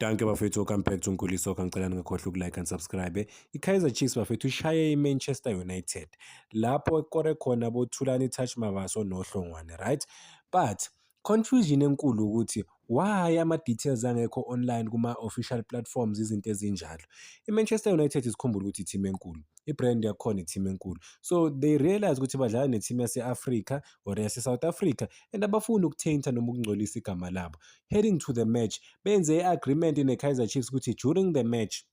Dankie bafethu, welcome back to Nkuli Soccer. Ngicela ningakhohlwa ukulike and subscribe. I-Kaizer Chiefs bafethu ishaye i-Manchester United lapho ekore khona boThulani Touch Mabaso noHlongwane, right? But confusion enkulu ukuthi why ama-details angekho online kuma-official platforms, izinto ezinjalo. I-Manchester United, isikhumbule ukuthi i-team enkulu, i-brand yakhona i-team enkulu, so they realize ukuthi badlala ne-team yase-Africa or yase-South Africa and abafuni ukuthainta noma ukungcolisa igama labo. Heading to the match, benze i-agreement ne-Kaizer Chiefs ukuthi during the match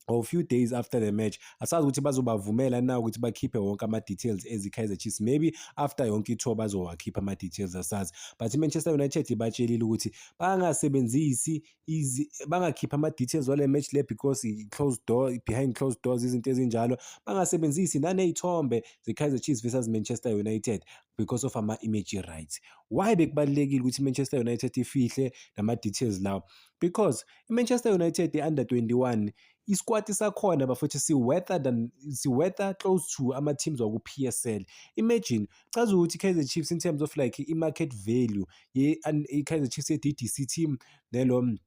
or a few days after the match, asazi ukuthi bazobavumela na ukuthi bakhiphe wonke ama-details ezi-Kaizer Chiefs. Maybe after yonke i-tour bazowakhipha ama-details, asazi. But i-Manchester United ibatshelile ukuthi bangasebenzisi, bangakhiphi ama-details wale match le because i-closed door, behind closed doors, izinto ezinjalo. Bangasebenzisi naney'thombe ze-Kaizer Chiefs versus Manchester United because of ama-image rights. Why bekubalulekile ukuthi i-Manchester United ifihle nama-details lawo? Because i-Manchester United i-under 21 isquad sakhona bafethu si-worther than, si-worther close to ama-teams waku-PSL. Imagine, chaza ukuthi i-Kaizer Chiefs in terms of like i-market value i-Kaizer Chiefs ye-DDC team nelo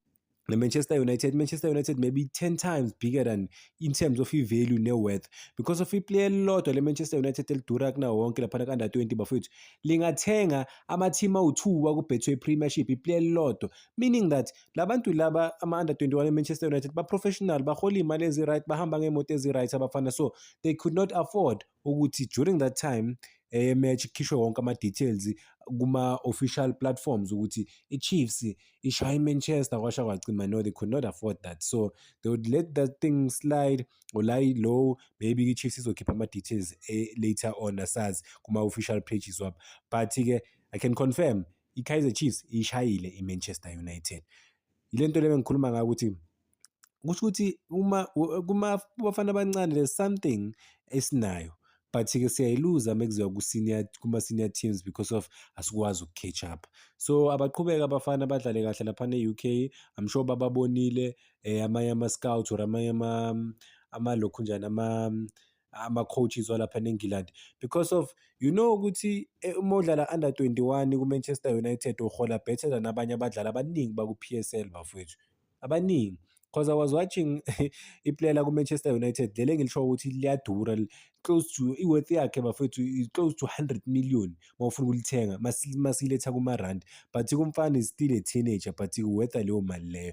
ne-Manchester United, Manchester United maybe 10 times bigger than in terms of i-value ne-worth, because of iplayer elilodwa le-Manchester United elidura kunawo wonke laphana ku-under 20 bafethu lingathenga ama-team awu-2 waku-Betway Premiership, iplayer elilodwa. Meaning that labantu laba ama-under 21 e-Manchester United ba-professional, bahola iy'mali ezi-right, bahamba ngey'moto ezi-right abafana, so they could not afford ukuthi during that time match kukhishwe wonke ama-details kuma-official platforms ukuthi i-Chiefs ishaya i-Manchester kwasha kwacima. No, they could not afford that, so they would let that thing slide or lie low. Maybe i-Chiefs izokhipha ama-details later on, asazi, kuma-official pages wabo. But-ke I can confirm i-Kaizer Chiefs ishayile i-Manchester United. Ile nto le bengikhuluma ngayo ukuthi kusho ukuthi uma kuma kubafana abancane there's something esinayo, but-ke siyayiluza uma kuziwa ku-senior, kuma-senior teams, because of asikwazi uku-catch up. So abaqhubeke abafana badlale kahle laphana e-UK. I'm sure bababonile amanye ama-scout or amanye amalokhunjana ama-coaches walaphana eNgilandi, because of you know ukuthi uma udlala under 21 ku-Manchester United uhola better than abanye abadlali abaningi baku-PSL bafowethu, abaningi. Because I was watching iplayer la ku-Manchester United leli engilisho ukuthi liyadura, close to i-worth yakhe bafowethu is close to 100 million mawufuna ukulithenga masiyiletha kuma-rand, but kumfana is still a teenager, but worth leyo mali leyo.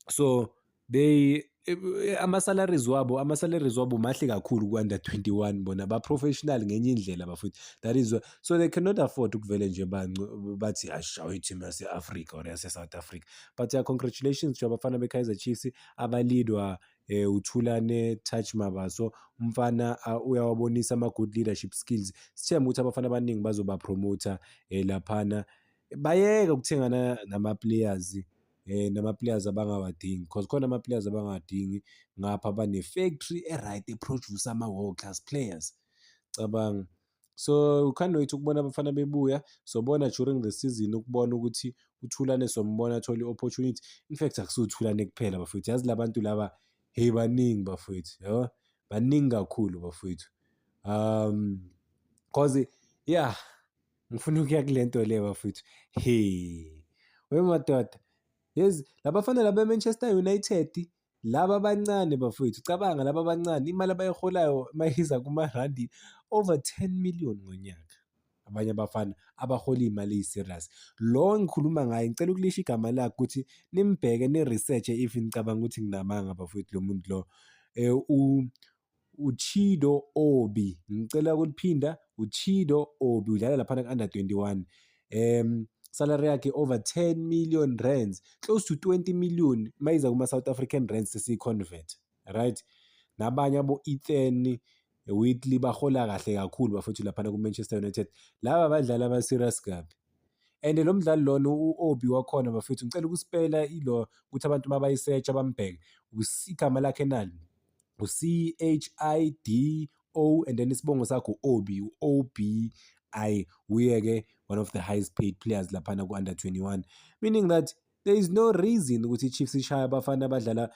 So they ama-salaries wabo mahle kakhulu ku-under 21. Bona ba-professional ngenye indlela bafowethu, that is why. So they cannot afford ukuvele nje bathi ashawe i-team yase-Africa or yase-South Africa. But yeah, congratulations to abafana be-Kaizer Chiefs abalidwa uThulane Touch Mabaso. Umfana uyawabonisa ama-good leadership skills. Sithemba ukuthi abafana abaningi bazoba-promota laphana, bayeke ukuthengana nama-players abangawadingi, because khona ama-players abangawadingi ngapha bane-factory e-right e-produce ama-world class players, cabanga. So we can't wait ukubona abafana bebuya. Sobona during the season ukubona ukuthi uThulane sombona athole i-opportunity. In fact, akusiwuThulane kuphela bafowethu, yazi labantu laba, hey, baningi bafowethu, yabo, baningi kakhulu bafowethu. Cause yeah, ngifuna ukuya kule nto le bafowethu. Hey we madoda, yezi labafana laba e-Manchester United laba abancane bafowethu, cabanga laba abancane imali abayiholayo mayiza kumarandi over 10 million ngonyaka. Abanye abafana abahola iy'mali ey'serious. Lo engikhuluma ngaye, ngicela ukulisho igama lakhe ukuthi nimbheke, ni-research-e if nicabanga ukuthi nginamanga bafowethu. Lo muntu lo uChido Obi, ngicela ukuliphinda, uChido Obi, udlala laphana ku-under 21. Salary yakhe over 10 million rands, close to 20 million mayiza kuma-South African rands sesiyi-convert, right? Nabanye abo-Ethan Whitley bahola kahle kakhulu bafowethu laphana ku-Manchester United. Laba abadlali aba-serious kabi. And lo mdlali lona u-Obi wakhona bafowethu, ngicela ukuspela ilo ukuthi abantu mabayi-search-a bambheke. Igama lakhe nali, u-CHIDO and then isibongo sakhe u-Obi, u-OBI. Uye-ke one of the highest paid players laphana ku-under 21, meaning that there is no reason ukuthi i-Chiefs ishaye abafana abadlala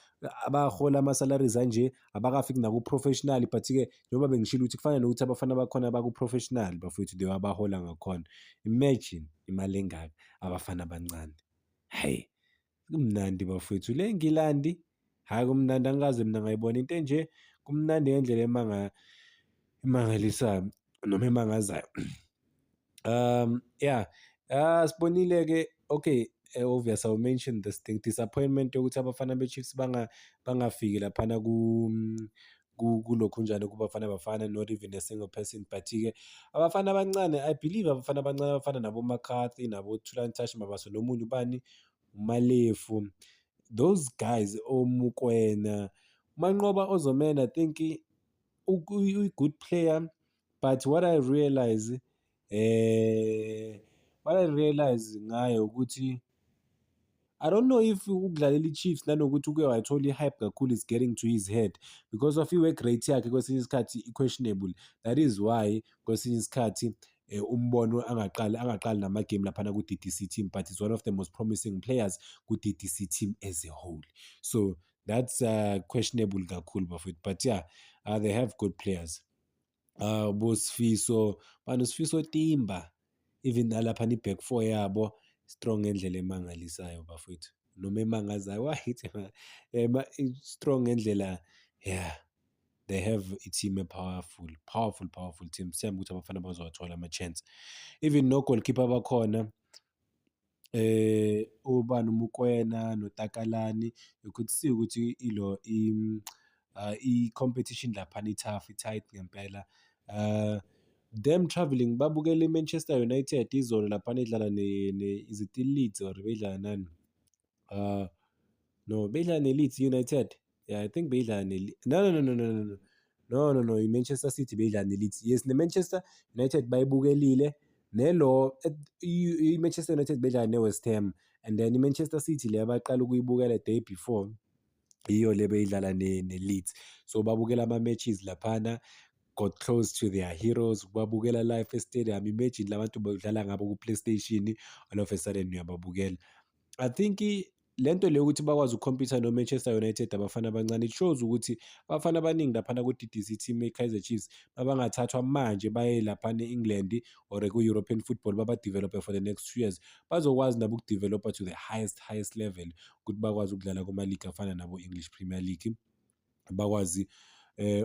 abahola ama-salaries anje, abakafiki naku-professional. But-ke njengoba bengishilo ukuthi kufana nokuthi abafana bakhona baku-professional bafowethu, the way abahola ngakhona. Imagine imali engaka abafana abancane, hhayi. Kumnandi bafowethu, le Ngilandi, hhayi kumnandi angikaze mina ngayibona into enje, kumnandi ngendlela emangalisayo noma emangazayo. Yeah, sibonile-ke, okay, obvious I will mention this thing, disappointment yokuthi abafana be-Chiefs bangafiki laphana kulokhunjana kuBafana Bafana, not even a single person. But-ke abafana abancane, I believe abafana abancane abafana nabo-McCarthy, nabo-Thulani Touch Mabaso, nomunye ubani, uMalefu, those guys, oMokoena, Manqoba Ozomena, I think uyi-good player, but what I realize ngaye ukuthi I don't know if ukudlalela i-Chiefs nanokuthi uke wathola i-hype kakhulu is getting to his head because of i-work rate yakhe kwesinye isikhathi i-questionable. That is why kwesinye isikhathi umbono angaqali nama-game laphana ku-D_D_C team, but he's one of the most promising players ku-D_D_C team as a whole. So that's questionable kakhulu bafowethu, but yeah, they have good players. BoSifiso, banoSifiso Timba, even nalaphana i-back four yabo strong ngendlela emangalisayo bafowethu, noma emangazayo, strong ngendlela, yeah. They have i-team e-powerful, powerful, powerful team. Sithemba ukuthi abafana bazowathola ama-chance. Even no-goalkeeper bakhona, ubani, uMokoena noTakalani, you could see ukuthi ilo i-competition laphana i-tough, i-tight ngempela. Them travelling, babukele i-Manchester United izolo laphana idlala is it i-Leeds or beyidlala nani? No, beyidlala ne-Leeds United. Yeah, I think beyidlala ne, no, no, no, no, no, no, no, no, no, i-Manchester City beyidlala ne-Leeds. Yes, ne-Manchester United bayibukelile nelo i-Manchester United beyidlala ne-West Ham, and then i-Manchester City le abaqala ukuyibukela day before iyo le beyidlala ne-Leeds. So babukela ama-matches laphana, got close to their heroes, babukela live e-stadium. Imagine la bantu badlala ngabo ku-PlayStation, all of a sudden uyababukela. I think lento le yokuthi bakwazi uku-compete no-Manchester United abafana abancane, it shows ukuthi abafana abaningi laphana ku-D_D_C team e-Kaizer Chiefs mabangathathwa manje baye laphana e-England or ku-European football, baba-develop-e for the next 2 years, bazokwazi nabo uku-develop-a to the highest, highest level ukuthi bakwazi ukudlala kuma-league afana nabo-English Premier League, bakwazi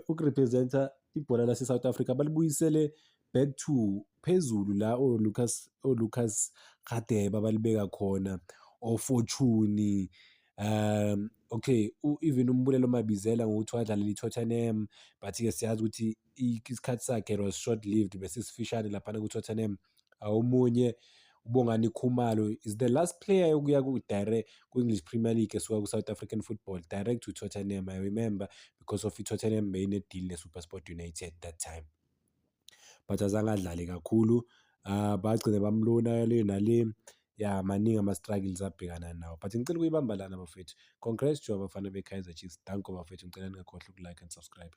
uku-represent-a ibhola lase-South Africa, balibuyisele back to phezulu la o-Lucas Radebe abalibeka khona, o-Fortune, okay, even uMbulelo Mabizela ngokuthi wadlalela i-Tottenham, but-ke siyazi ukuthi isikhathi sakhe was short lived, bese sifishane laphana ku-Tottenham. Omunye uBongani Khumalo is the last player yokuya ku-direct ku-English Premier League esuka ku-South African football direct to Tottenham. I remember because of i-Tottenham beyine-deal ne-SuperSport United that time, but azange adlale kakhulu, bagcine bam-loan-a le nale. Ya, maningi ama-struggles abhekana nawo, but ngicela ukuyibamba lana bafowethu. Congrats to abafana be-Kaizer Chiefs. Danko bafowethu, ngicela ningakhohlwa uku-like and subscribe.